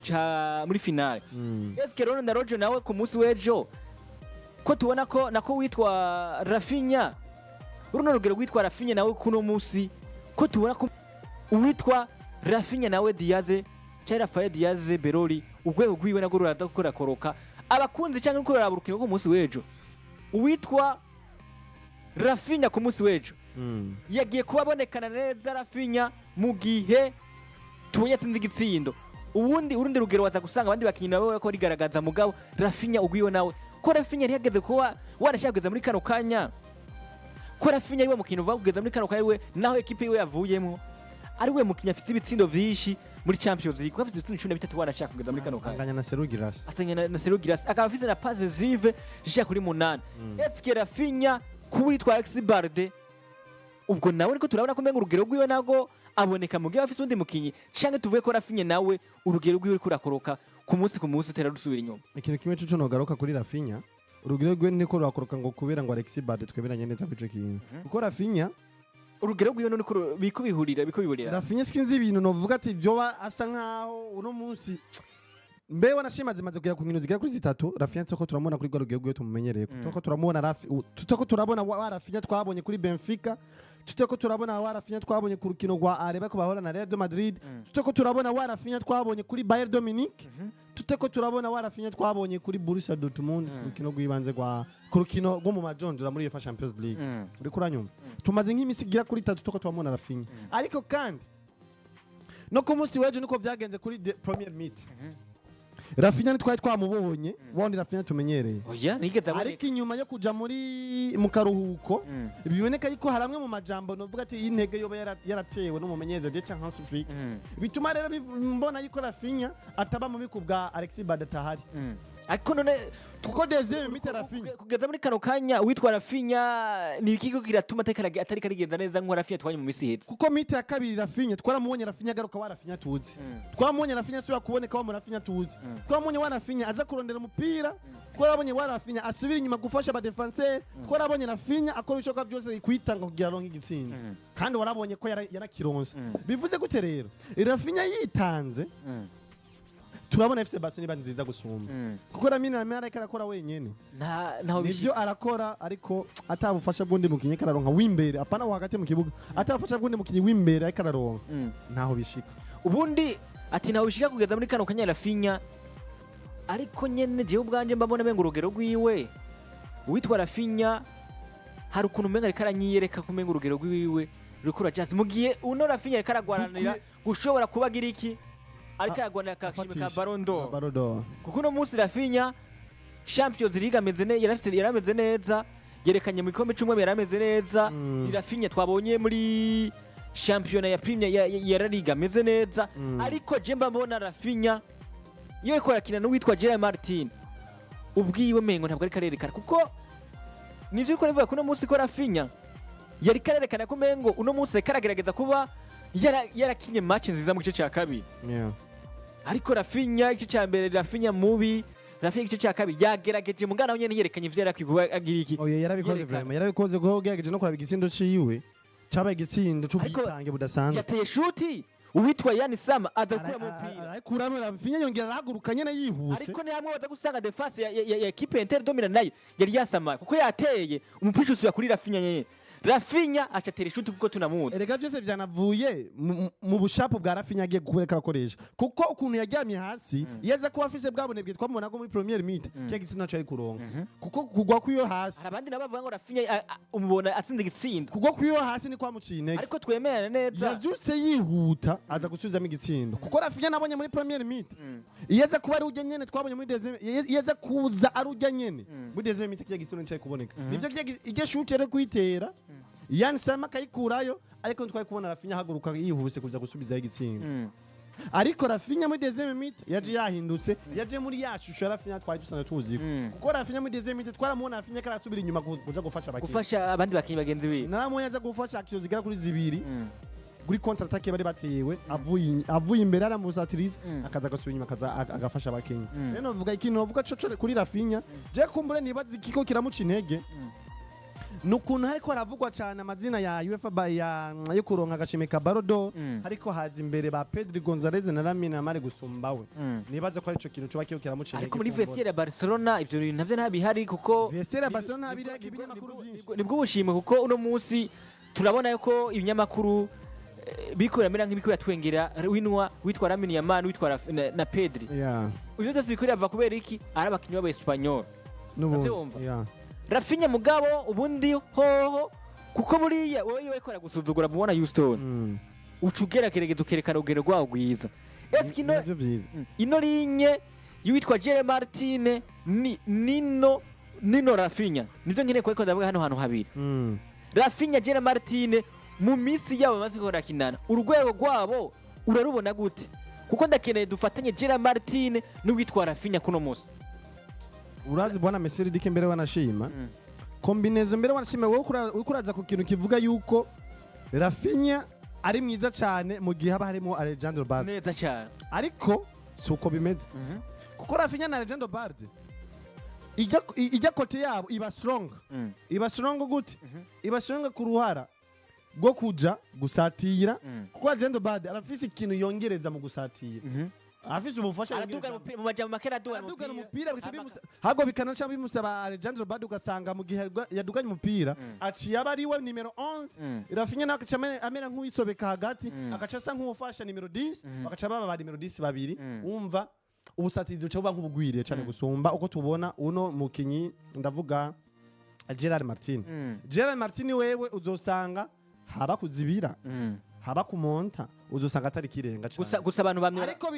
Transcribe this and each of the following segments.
Ca muri finale, eske Ronald Araujo nawe ku munsi w'ejo, ko tubona ko nako witwa Raphinha, runo rugero rwitwa Raphinha nawe kuno munsi, ko tubona ko uwitwa Raphinha nawe Diaz cyangwa Rafael Diaz Beroli, urwego rwiwe narwo ruraza kurakoroka? Abakunzi cyangwa kuraraba urukino rwo ku munsi w'ejo, uwitwa Raphinha ku munsi w'ejo yagiye kuba abonekana neza Raphinha mu gihe tubonye atsinze igitsindo. Ubundi urundi rugero waza gusanga abandi bakinnyi nabo bariko barigaragaza, mugabo Raphinha ugwiwe nawe, ko Raphinha yari yageze kuba wanashaka kugeza muri kano kanya, ko Raphinha ariwe mukinnyi uva kugeza muri kano kanya we naho ekipe yiwe yavuyemo, ari we mukinnyi afite ibitsindo vyinshi muri Champions League, kuko afite ibitsindo 13 wanashaka kugeza muri kano kanya. Anganya na Serhou Guirassy. Asenya na Serhou Guirassy, akaba afite na passe décisive zishika kuri 8. Eske Raphinha kuba witwa Alex Balde, ubwo nawe ariko turabona ko umenga urugero rwiwe nago aboneka mu gihe afise undi mukinyi, canke tuvuge ko Raphinha nawe urugero rwiwe ruriko rurakoroka ku munsi ku munsi, utera rusubira inyuma? Ikintu kimwe cyo nogaruka kuri Raphinha, urugero rwe niko rurakoroka ngo kubera ngo Alexis Balde, twemeranye neza kuri ico kintu, kuko Raphinha Urugero rwiwe none ko biko bihurira, biko bihurira. Raphinha, sinzi ibintu novuga ati byoba asa nkaho uno munsi mbe wanashima zimaze kugera ku nkino zigera kuri zitatu, Raphinha tuko turamubona kuri rwa rugero rwiwe tumumenyereye, tuko turamubona tutako turabona wa Raphinha twabonye kuri Benfica, tutako turabona wa Raphinha twabonye ku rukino rwa Areba ko bahora na Real de Madrid, tutako turabona wa Raphinha twabonye kuri Bayern de Munich, tutako turabona wa Raphinha twabonye kuri Borussia Dortmund ku rukino rw'ibanze rwa ku rukino rwo mu majonjora muri UEFA Champions League. Uriko uranyumva? Tumaze nk'imisi igera kuri itatu tuko turabona Raphinha, ariko kandi no ku munsi w'ejo niko vyagenze. Kuri the première mi-temps Raphinha ntitwari twamubonye wundi Raphinha tumenyereye. Oya, nigeze aboneka. Ariko inyuma yo kuja muri mu karuhuko, biboneka yuko hari amwe mu majambo novuga ati intege yoba yaratewe n'umumenyereza Jecha Hans Flick, bituma rero mbona yuko Raphinha ataba mu biku bwa Alexis Balde atahari. Ariko none Kuko deuxième mi-temps Raphinha kugeza muri kano kanya uwitwa Raphinha ni ikigo kiratuma atari karigenda neza nk'uwo Raphinha twanye mu misi iheze? Kuko mi-temps ya kabiri Raphinha twaramubonye, Raphinha agaruka wa Raphinha tuzi, twaramubonye Raphinha asubira kuboneka wa mu Raphinha tuzi, twamubonye wa Raphinha aza kurondera umupira, twarabonye wa Raphinha asubira inyuma gufasha abadefenseur, twarabonye Raphinha akora ibishoboka byose kwitanga kugira aronke igitsinda, kandi warabonye ko yarakironse. Bivuze gute rero? Raphinha yitanze, turabona FC Barcelona iba nziza gusumba, kuko Lamine Yamal ariko arakora wenyene. Nta ntaho Nivyo, bishika. arakora, ariko atabufasha bw'undi mukinyi ariko araronka w'imbere, apana wo hagati mu kibuga, atabufasha bw'undi mukinyi w'imbere ariko araronka, ntaho bishika. Ubundi ati ntaho bishika kugeza muri kano kanya Raphinha, ariko nyene jewe ubwanje mbabona menga urugero rwiwe uwitwa Raphinha hari ukuntu umenga ariko aranyiyereka ko umenga urugero rwiwe ruriko rurajaza, mu gihe uno Raphinha ariko aragwananira gushobora kuba agira iki, ariko aragwanira akashimwe ka Afatisha. Ballon d'Or. Ballon d'Or. Kuko uno munsi Raphinha Champions League ameze neza, yarameze neza, yerekanye mu gikombe c'umwami yarameze neza. Ni Raphinha twabonye muri shampiyona ya Premier ya La Liga ameze neza. Ariko je mba mbona Raphinha iyo ariko arakina n'uwitwa Gerard Martin ubwiwe mengo ntabwo ariko arerekana, kuko nivyo uriko uravuga ko uno munsi ko Raphinha yariko arerekana ko mengo uno munsi ariko aragerageza kuba yarakinye match nziza mu gice ca kabiri. Ariko Raphinha igice cya mbere, Raphinha mubi. Raphinha igice cya kabiri yagerageje, mugana nyene yerekanye ivyo yarakwiye kuba agira iki. Oya, yarabikoze. Yerekana. Vraiment yarabikoze, kuko ugerageje no kuraba igitsindo ciwe, cabaye igitsindo c'ubwitange budasanzwe. Yateye shuti, uwitwa Yann Sommer aza gukura umupira. Arakuramo, Raphinha yongera arahaguruka nyene yihuse. Ariko ni hamwe baza gusanga défense ya équipe Inter de Milan nayo yari yasamaye, kuko yateye umupira usubira kuri Raphinha nyene, Raphinha aca atera ishuti kuko tunamuzi. Erega byose byanavuye mu bushapu bwa Raphinha agiye kureka akoresha, kuko ukuntu yaryamye hasi, iyo aza kuba afise bwa bunebwe twamubona ko muri première mi-temps, kiya gitsina cari kuronka, kuko kugwa kw'iyo hasi. Hari abandi nabo bavuga ngo Raphinha umubona atsinze igitsindo. Kugwa kw'iyo hasi ni kwamuciye intege. Ariko twemerana neza. Yavyutse yihuta aza gusubizamo igitsindo, kuko Raphinha nabonye muri première mi-temps, iyo aza kuba ari ujya nyene twabonye muri deuxième, iyo aza kuza ari ujya nyene muri deuxième mi-temps, kiya gitsindo nicari kuboneka. Nivyo, iryo shuti yari kuyitera, Yann Sommer akayikurayo, ariko ntitwari kubona Raphinha ahaguruka yihuse kuza gusubizayo igitsindo. Ariko Raphinha muri deuxième mi-temps yaje yahindutse, yaje muri ya shusho ya Raphinha twari dusanzwe tuzi, kuko Raphinha muri deuxième mi-temps twaramubona Raphinha karasubira inyuma kuja gufasha abakinyi. Gufasha abandi bakinyi bagenzi biwe. Naramubonye aza gufasha action zigera kuri zibiri kuri contre attaque bari batewe, avuye imbere aramusatiriza, akaza agasubira inyuma, akaza agafasha abakinyi. Rero novuga ikintu novuga co kuri Raphinha, je kumbure nibaza ikiko kiramuca intege. Ni ukuntu hariko haravugwa cyane amazina ya UEFA yo kuronka agashimwe ka Ballon d'Or, ariko haza imbere ba Pedri Gonzalez na Lamine Yamal gusumba we. Nibaze ko arico kintu coba kiriko kiramuca Ariko intege muri kumbura. vestiaire ya Barcelona ivyo bintu navyo ntabihari, kuko Vestiaire ya Barcelona ntabiri, ibinyamakuru byinshi. Nibwo bushimwe, kuko uno munsi turabona yuko ibinyamakuru biriko biramera nk'ibiriko biratwengera winwa witwa Lamine Yamal, witwa na Pedri. Ibyo byose biriko birava kubera iki? Ari abakinyi b'aba Espanyol. N'ubundi. Uravyumva? Yeah. Raphinha mugabo ubundi hoho, kuko buriya wowe iyo bariko baragusuzugura mubona Houston, uca ugerageza ukerekana urugero rwawo rwiza. Eske ino Nivyo vyiza. Ino ligne y'uwitwa Gerard Martin ni nino Raphinha, nivyo nkeneye ko ndavuga hano hantu habiri. Raphinha, Gerard Martin, mu minsi yabo bamaze barakinana, urwego rwabo urarubona gute? Kuko ndakeneye dufatanye Gerard Martin n'uwitwa Raphinha kuno munsi. Urazi bwana Messi Dike, mbere wanashima combinaison, mbere wanashima wowe uriko uraza ku kintu kivuga yuko Raphinha ari mwiza cyane mu gihe haba harimo Alejandro Balde. Neza cyane. Ariko si uko bimeze, kuko Raphinha na Alejandro Balde ijya côté yabo iba strong. Iba strong gute? Iba strong ku ruhara rwo kuja gusatira, kuko Alejandro Balde arafise ikintu yongereza mu gusatira, arafise ubufasha Aradugana yongereza. umupira mu majambo make, aradugana. Aradugana umupira, bigaca ahubwo bikanaca bimusaba Alejandro Balde, ugasanga mu gihe yaduganye umupira aciye aba ari we nimero 11. Raphinha nawe agaca amera nk'uwisobeka hagati, agaca asa nk'uwufasha nimero 10, bagaca baba ba nimero 10 babiri. Umva, ubusatirizi buca buba nk'ubugwiriye cyane gusumba uko tubona uno mukinyi, ndavuga Gerard Martin. Gerard Martin wewe uzosanga haba kuzibira, haba kumonta, uzosanga atari kirenga Gusa cyane. gusa abantu bamwe Ariko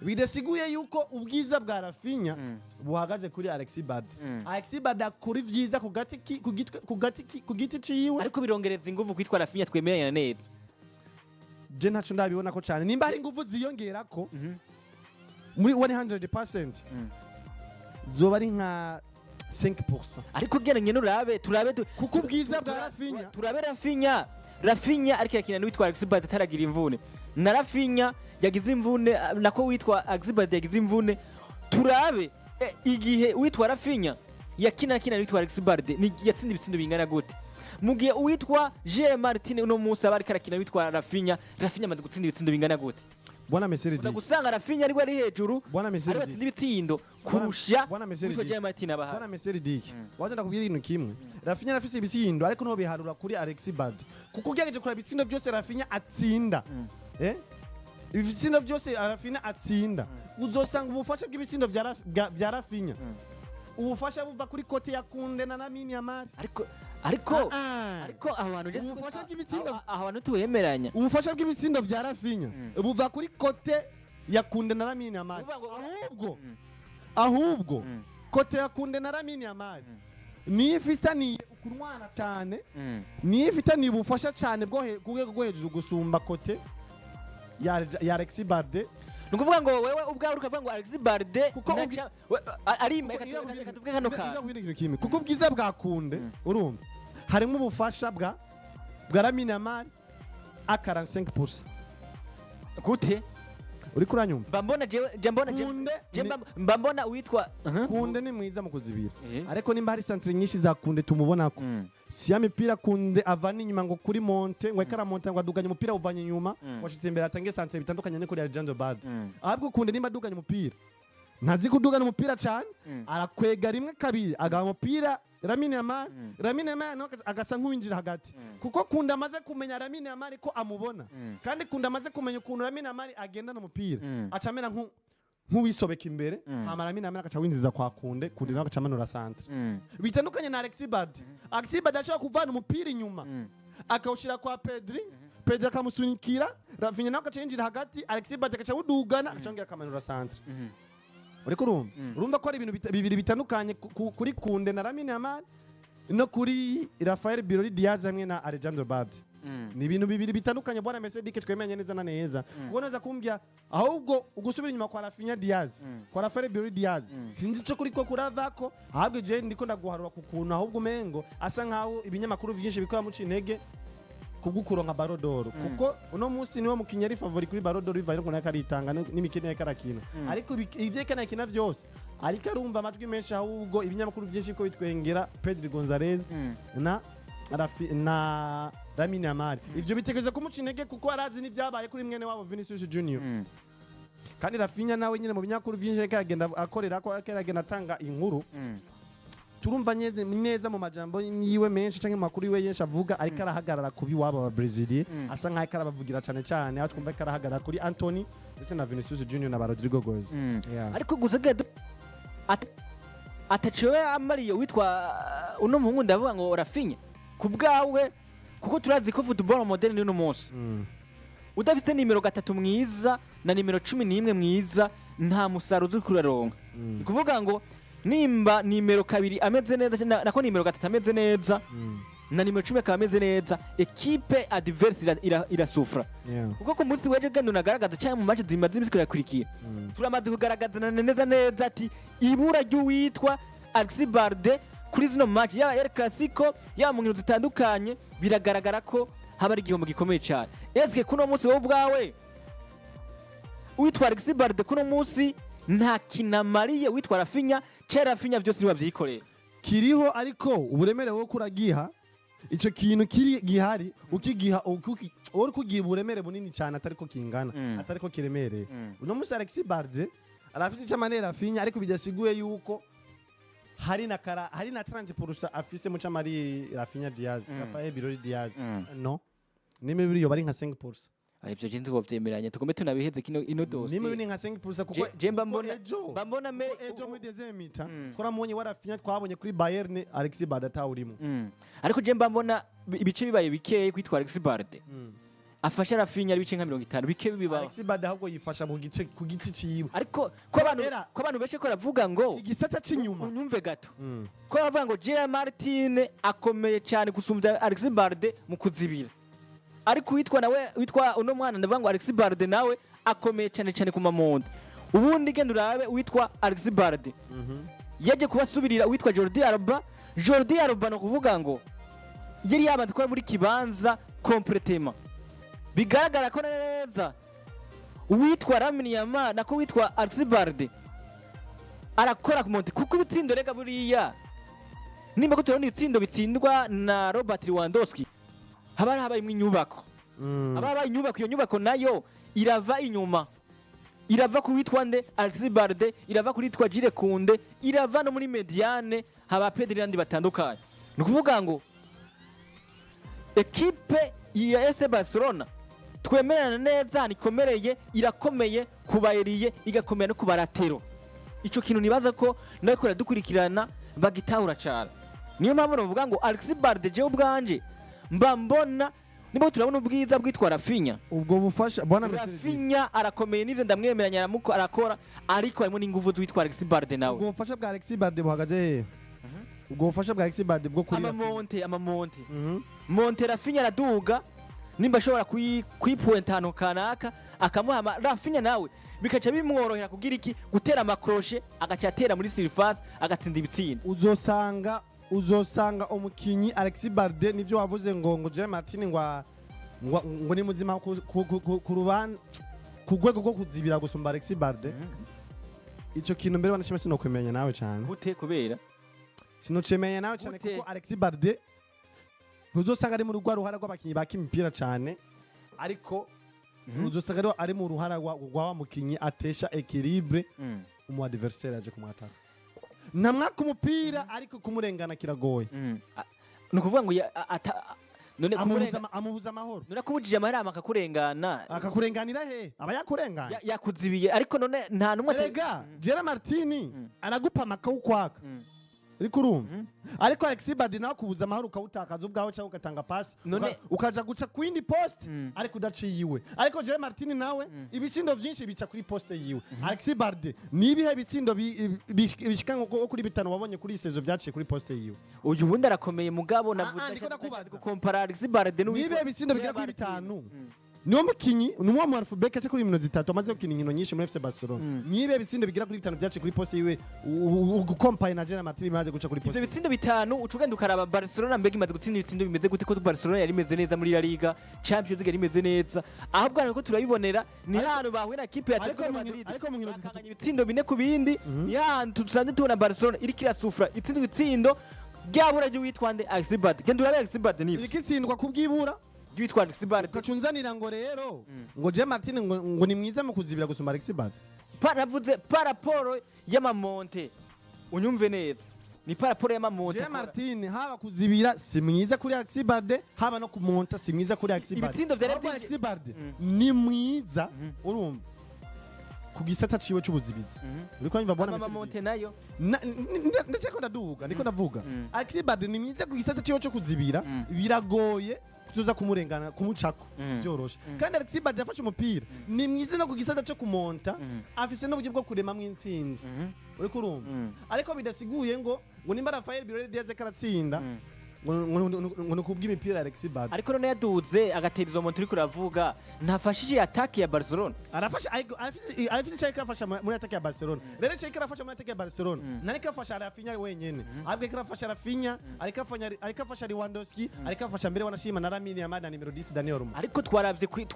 bidasiguye yuko ubwiza bwa Raphinha buhagaze kuri Alexis Balde. Alexis Balde akora ivyiza ku gati ki- ku gitwe- ku gati ki- ku giti ciwe. Ariko birongereza inguvu kwitwa Raphinha, twemeranya neza. Je ntaco ndabibona ko cyane nimba hari inguvu ziyongerako muri 100%, zoba ari nka 5%. Ariko ugeranye n'urabe turabe Kuko ubwiza bwa Raphinha turabe Raphinha. Raphinha ariko arakina n'uwitwa Alexis Balde ataragira imvune, na Raphinha yagize imvune, nako witwa Alexis Balde yagize imvune. Turabe igihe uwitwa Raphinha yakina akina n'uwitwa Alexis Balde yatsinda ibitsindo bingana gute, mu gihe uwitwa Gerard Martin uno munsi aba ariko arakina witwa Raphinha, Raphinha amaze gutsinda ibitsindo bingana gute? Bwana Messi. Uza gusanga Raphinha ariko ari hejuru, Bwana Messi. ari batsinda ibitsindo kurusha Bwana Messi. uwitwa Gerard Martin abaha. Bwana Messi Diki, waza ndakubwira ikintu kimwe: Raphinha arafise ibitsindo, ariko nto biharura kuri Alexis Balde, kuko ugerageje kuraba ibitsindo byose Raphinha atsinda, ibitsindo byose Raphinha atsinda, uzosanga ubufasha bw'ibitsindo bya Raphinha, ubufasha buva kuri côté ya Kounde na Lamine Yamal. Ariko Ah. ariko aho hantu Ubufasha bw'ibitsindo aho hantu tuhemeranya. Ubufasha bw'ibitsindo bya Raphinha buva kuri côté ya Kounde na Lamine Yamal. Uvuga ngo Ahubwo côté ya Kounde na Lamine Yamal niyo ifitaniye ukunwana cyane, niyo ifitaniye ubufasha cyane bwo ku rwego rwo hejuru gusumba côté ya Alexis Balde. Ni ukuvuga ngo wewe ubwawe ukavuga ngo Alexis Balde Kuko ari reka tuvuge kano Iza kantu. kubwira ikintu kimwe, kuko ubwiza bwa Kounde, urumva harimo ubufasha bwa Lamine Yamal a 45%. Gute? Uriko uranyumva? Mba mbona jewe je mbona je Kounde je mba mbona witwa. Kounde ni mwiza mu kuzibira, ariko nimba hari centre nyinshi za Kounde tumubonako, si ya mipira Kounde avana inyuma ngo kuri monte, ngo ekara monte, ngo aduganye umupira uvanye inyuma, washitse imbere atange centre, bitandukanye no kuri Alejandro Balde. Ahubwo Kounde nimba aduganye umupira, ntazi kudugana umupira cyane, arakwega rimwe kabiri agaha umupira Lamine Yamal. Lamine Yamal nawe agasa nk'uwinjira hagati, kuko Kounde amaze kumenya Lamine Yamal ko amubona, kandi Kounde amaze kumenya ukuntu Lamine Yamal agendana umupira, aca amera nk'uwisobeka imbere, hama Lamine Yamal agaca winjiza kwa Kounde, Kounde nawe agaca amanura centre. Bitandukanye na Alexis Balde. Alexis Balde ashobora kuvana umupira inyuma akawushyira kwa Pedri, Pedri akamusunikira Raphinha, nawe agaca yinjira hagati, Alexis Balde agaca awudugana, agaca yongera akamanura centre. Uriko urumva ko ari ibintu bibiri bitandukanye kuri Kounde na Lamine Yamal no kuri Rafael Birori Diaz hamwe na Alejandro Balde. Ni ibintu bibiri bitandukanye, bwana Mesedike, twemeranye neza na neza, kuko naza kumbwira ahubwo ugusubira inyuma kwa Raphinha Diaz, kwa Rafael Birori Diaz, sinzi ico kuri ko kuravako. Ahubwo je ndiko ndaguharura ku kuntu ahubwo umengo asa nkaho ibinyamakuru vyinshi bikora muca intege kubw'ukuronka Ballon d'Or, kuko uno munsi niwe mukinyi ari favori kuri Ballon d'Or bivanye n'ukuntu yariko aritanga n'imikino yariko arakina. Ariko ivyo yariko arakina vyose Ariko arumva amajwi menshi, ahubwo ibinyamakuru byinshi ko bitwengera Pedri Gonzalez na Rafi, na Lamine Yamal. Ivyo bitegereza kumuca intege, kuko arazi n'ivyabaye kuri mwene wabo Vinicius Junior. Kandi Raphinha nawe nyine mu binyamakuru byinshi ariko aragenda akorera ko, ariko aragenda atanga inkuru. Turumva neza mu majambo yiwe menshi canke mu makuru yiwe menshi avuga, ariko arahagarara kubi wabo aba Brazil, asa nkaho ariko arabavugira cane cane, aho twumva ariko arahagarara kuri Anthony ndetse na Vinicius Junior na ba Rodrigo Goes. Yeah. Ariko gusa ataciwe amariye witwa uno muhungu, ndavuga ngo Raphinha ku bwawe, kuko turazi ko football moderne y'uno munsi udafite nimero 3 mwiza na nimero 11 mwiza, nta musaruro uzi kuraronka. Ni kuvuga ngo nimba nimero 2 ameze neza, nako nimero 3 ameze neza, na nimero 10 akaba ameze neza, ekipe adverse irasufra. Kuko ku munsi w'ejo genda unagaragaza, cyangwa mu match zimaze iminsi kurakurikiye, turamaze kugaragaza neza neza ati ibura ry'uwitwa Alexis Balde kuri zino match, yaba El Clasico, yaba mu nkino zitandukanye, biragaragara ko haba ari igihombo gikomeye cyane. Eske kuno munsi wowe ubwawe, uwitwa Alexis Balde kuno munsi nta kinamariye witwa Raphinha? Cera Raphinha byose niwe wavyikoreye. Kiriho, ariko uburemere wo kuragiha ico kintu kiri gihari, ukigiha uri kugiha uburemere bunini cyane atariko kingana, atariko kiremereye. Uno munsi Alexis Balde arafise icyo amanera Raphinha, ariko bidasiguye yuko hari na kara, hari na 30% afise mu camari Raphinha Diaz, Rafael Birori Diaz. No nimwe biri, yoba ari nka 5%. Ivyo je nzi vyemeranya, tugombe tunabiheze kino ino dossier. Nimwe biri nka 5%, kuko Je mba kuko mbona ejo mba mbona kuko ejo muri deuxième mi-temps twaramubonye wa Raphinha twabonye kuri Bayern, Alexis Balde atawurimo. Ariko je mba mbona ibice bibaye bikeyi kwitwa Alexis Balde afasha Raphinha ari ibice nka 50 bike bibaho. Alexis Balde ahubwo yifasha mu gice ku giti ciwe. Ariko ko abantu Kubera- ko abantu benshi ko baravuga ngo igisata c'inyuma. Unyumve gato, ko bavuga ngo Gerard Martin akomeye cyane gusumbya Alexis Balde mu kuzibira, ariko uwitwa nawe, witwa uno mwana, ndavuga ngo Alexis Balde nawe akomeye cyane cyane ku mamonde. Ubundi genda urabe uwitwa Alexis Balde yaje kubasubirira uwitwa Jordi Alba. Jordi Alba no kuvuga ngo yari yabanje kuba muri kibanza complètement, bigaragara ko neza uwitwa Lamine Yamal, nako witwa Alexis Balde, arakora ku monte, kuko ibitsindo rega buriya nimba ko turabona ibitsindo bitsindwa na Robert Lewandowski, haba habayimwo inyubako, haba habaye inyubako. Iyo nyubako nayo irava inyuma, irava ku witwa nde, Alexis Balde, irava kuri witwa Jules Koundé, irava no muri médiane haba Pedri n'abandi batandukanye. Ni ukuvuga ngo ekipe ya FC Barcelona twemerana neza ahantu ikomereye, irakomeye ku ba ailier, igakomera no ku ba latéraux. Ico kintu nibaza ko nawe dukurikirana bagitahura cyane. Niyo mpamvu navuga ngo Alexis Balde, jewe ubwanje mba mbona niba turabona ubwiza bwitwa Raphinha. Ubwo bufasha bwana Mercedes. Raphinha arakomeye n'ivyo ndamwemeranya, aramuko arakora, ariko harimo n'inguvu z'uwitwa Alexis Balde nawe. Ubwo bufasha bwa Alexis Balde buhagaze hehe? Ubwo bufasha bwa Alexis Balde bwo kuri Raphinha? Amamonte, amamonte, monte Raphinha araduga, nimba ashobora kuyipointa ahantu kanaka akamuha Raphinha nawe bikaca bimworohera kugira iki, gutera ama crochet, agaca atera muri surface agatsinda ibitsinda. Uzosanga umukinyi Alexis Balde, nivyo wavuze ngo Gerard Martin ngo ni muzima ku ruban ku rwego rwo kuzibira gusumba Alexis Balde. Ico kintu mbere wanashima sinokwemenya nawe cyane. Gute? Kubera Sinocemenya nawe cyane. Gute? Kuko Alexis Balde ntuzosanga ari mu rwa ruhara rw'abakinyi baka imipira cyane, ariko uzosanga ari mu ruhara rwa wa mukinyi atesha équilibre umu adversaire aje kumwataka. Ntamwaka umupira, ariko kumurengana kiragoye. Ni ukuvuga ngo none Amubuza kumurenga amubuza amahoro. None akubujije amahera akakurengana. Akakurenganira he? Aba yakurenganye. Yakuzibiye, ariko none nta n'umwe Erega Gerard Martin aragupama akawukwaka, ariko urumva, ariko Alexis Balde nawe akubuza amahoro, ukawutakaza ubwawe cyangwa ugatanga pasi ukaja guca ku yindi poste, ariko udaciye iwe. Ariko Gerard Martin nawe ibitsindo vyinshi bica kuri poste yiwe. Alexis Balde ni ibihe bitsindo bishika nko kuri bitanu wabonye kuri iyi saison vyaciye kuri poste yiwe? Uyu wundi arakomeye, mugabo navuze Ah, ndiko ndakubaza. gukompara Alexis Balde Ni n'uwitwa ibihe bitsindo bigera kuri Gerard Martin. bitanu? Niwo mukinyi, niwo mu half-back aca kuri inkino zitatu amaze gukina inkino nyinshi muri FC Barcelona. Nibe bitsindo bigira kuri bitanu byaciye kuri poste yiwe, gukompaye na Gerard Martin bimaze guca kuri Ivyo poste. bitsindo bitanu, uca ugenda ukaraba Barcelona mbega imaze gutsinda ibitsindo bimeze gute, ko Barcelona yari imeze neza muri La Liga, Champions League yari imeze neza. Ahubwo hano ko turabibonera ni hano bahuye na kipe ya Ariko Atletico mu Madrid, ariko mu nkino zitatu bakanganya ibitsindo 4-4. Ni hantu dusanzwe tubona Barcelona iriko irasufra itsinda ibitsindo ryabura ry'uwitwa nde? Alexis Balde. Genda urabe Alexis Balde nivyo Iriko itsindwa kubwibura ry'uwitwa Alexis Balde. Ukacunzanira ngo rero ngo Gerard Martin ngo ni mwiza mu kuzibira gusumba Alexis Balde. Paravuze par rapport y'ama montées, unyumve neza, ni par rapport y'ama montées. Gerard Martin haba kuzibira si mwiza kuri Alexis Balde, haba no kumonta si mwiza kuri Alexis Balde. Ibitsindo vyari Ahubwo Alexis Balde ni mwiza, urumva, ku gisata ciwe c'ubuzibizi. Uriko uranyumva mbona? Ama montées nayo? Ndaceko ndaduga, ndiko ndavuga Alexis Balde ni mwiza ku gisata ciwe cyo kuzibira. Biragoye kuzoza kumurengana, kumucako byoroshe. Kandi Alexis Balde yafashe umupira, ni mwiza no ku gisata cyo kumonta, afise n'uburyo bwo kuremamwo intsinzi, uriko urumva? Ariko bidasiguye ngo nimba Rafael Birori Diaz karatsinda ngo ni kubw'imipira ya Alexis Balde. Ariko none yaduze agatera izo montées uriko uravuga, ntafashije attaque ya Barcelona? Arafasha, ariko arafise icyo ariko afasha muri attaque ya Barcelona. Rero icyo ariko arafasha muri attaque ya Barcelona, ntariko afasha Rafinha wenyene, ahubwo ariko arafasha Rafinha, ariko afasha Lewandowski, ariko afasha mbere wanashima na Lamine Yamal na nimero 10 Daniel Olmo. Ariko twaravye kuri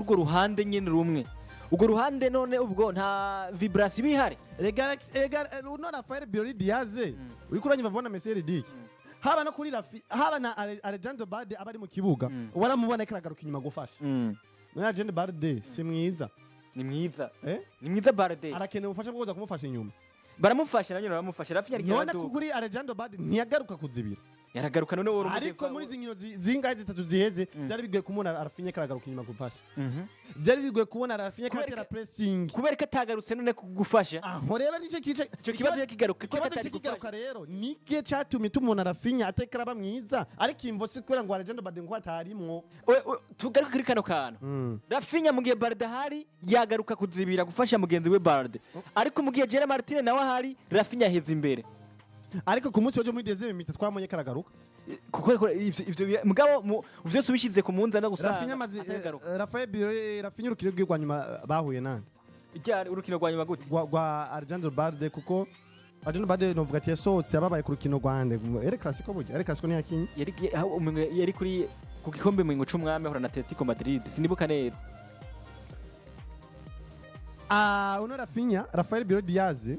urwo ruhande nyene rumwe, urwo ruhande none ubwo nta vibration iba ihari? Ega uno Rafael Birori Diaz, uriko uranyumva bona Messi Riddick, haba no kuri Rafi, haba na Alejandro Balde aba ari mu kibuga, waramubona ariko aragaruka inyuma gufasha. None Alejandro Balde si mwiza? Ni mwiza. Eh? Ni mwiza Balde. Arakeneye ubufasha bwo kuza kumufasha inyuma. Baramufasha, nanyene baramufasha. Rafinha ariko None yaraduga. kuri Alejandro Balde ntiyagaruka kuzibira? Yaragaruka. None wowe Ariko muri izi nkino zingahe zitatu ziheze, byari bigoye kumubona Rafinha karagaruka inyuma gufasha. Byari bigoye kubona Rafinha Kubera karatera pressing. Kubera ko atagarutse none kugufasha. Aho rero nicyo kice. Ico kibazo kigaruka kubera Ikibazo atari kigaruka rero nike cyatumye tumubona Rafinha atekera aba mwiza, ariko imvo si kubera ngo Alejandro Balde ngo atarimwo. Tugaruke kuri kano kantu. Rafinha mu gihe Balde ahari yagaruka kuzibira gufasha mugenzi we Balde, ariko mu gihe Gerard Martin nawe ahari, Rafinha aheza imbere. Ariko ku munsi w'ejo muri deuxième mi-temps twabonye karagaruka. Kuko ariko ivyo mugabo vyose ubishize ku munzani no gusanga Rafinha amaze atagaruka. Rafael Birori, Rafinha urukino rwiwe rwa nyuma bahuye nande? Ryari urukino rwa nyuma gute? Rwa Alejandro Balde, kuko Alejandro Balde novuga ati yasohotse ababaye ku rukino rwa nde? El Clasico. Burya El Clasico ntiyakinye. Yari aho yari kuri ku gikombe mu c'umwami ahura na Atletico Madrid, sinibuka neza. Ah, uno Rafinha, Rafael Birori Diaz,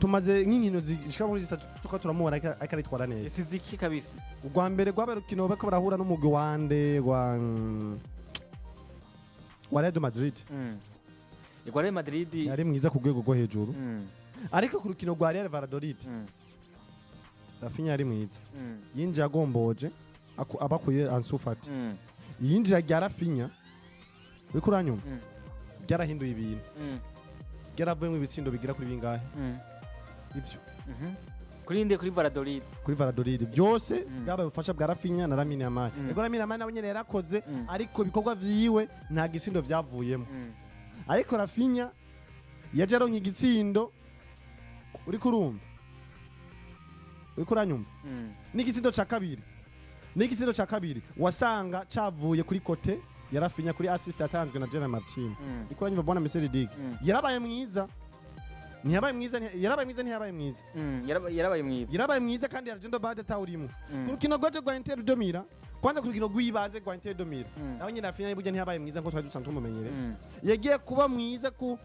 tumaze nk'inkino zishika muri zitatu tuko turamubona ariko aritwara neza. Yasize iki kabisa. Urwa mbere rwabaye urukino bariko barahura n'umugwi wande wa Real Madrid. Rwa Real Madrid. Yari mwiza ku rwego rwo hejuru. Ariko ku rukino rwa Real Valladolid, Rafinha yari mwiza. Yinjiye agomboje abakuye Ansu Fati. Iyinjira rya Rafinha, uriko uranyumva? Ryarahinduye ibintu. Ryaravuyemo ibitsindo bigira kuri bingahe? Ivyo. Kuri nde? Kuri Valladolid? Kuri Valladolid byose bwabaye ubufasha bwa Rafinha na Lamine Yamal. Ego, Lamine Yamal nawe nyene yarakoze, ariko ibikorwa vyiwe nta gitsindo vyavuyemo. Ariko Rafinha yaje aronka igitsindo, uriko urumva, uriko uranyumva? N'igitsindo ca kabiri, n'igitsindo ca kabiri wasanga cavuye kuri côté ya Rafinha, kuri assist yatanzwe na Gerard Martin. Uriko uranyumva bwana Messi Dig? Yarabaye mwiza, ntiyabaye mwiza? Yarabaye mwiza, ntiyabaye mwiza? Yarabaye mwiza. Yarabaye mwiza kandi Alejandro Balde atawurimo. Ku rukino rwaje rwa Inter de Milan, kwanza ku rukino rw'ibanze rwa Inter de Milan, nawe nyine Rafinha burya ntiyabaye mwiza nkuko twari dusanzwe tumumenyereye. Yagiye kuba mwiza ku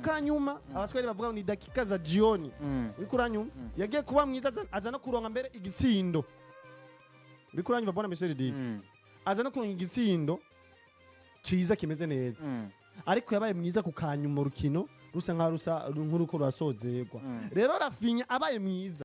kanyuma, abaswahili bavuga ngo ni dakika za jioni. Uriko uranyumva? Yagiye kuba mwiza aza no kuronka mbere igitsindo. Uriko uranyumva bwana Michel Dig? Aza no kuronka igitsindo ciza kimeze neza. Ariko yabaye mwiza ku kanyuma, urukino rusa nkaho rusa nk'uruko rurasozerwa. Rero Rafinha abaye mwiza.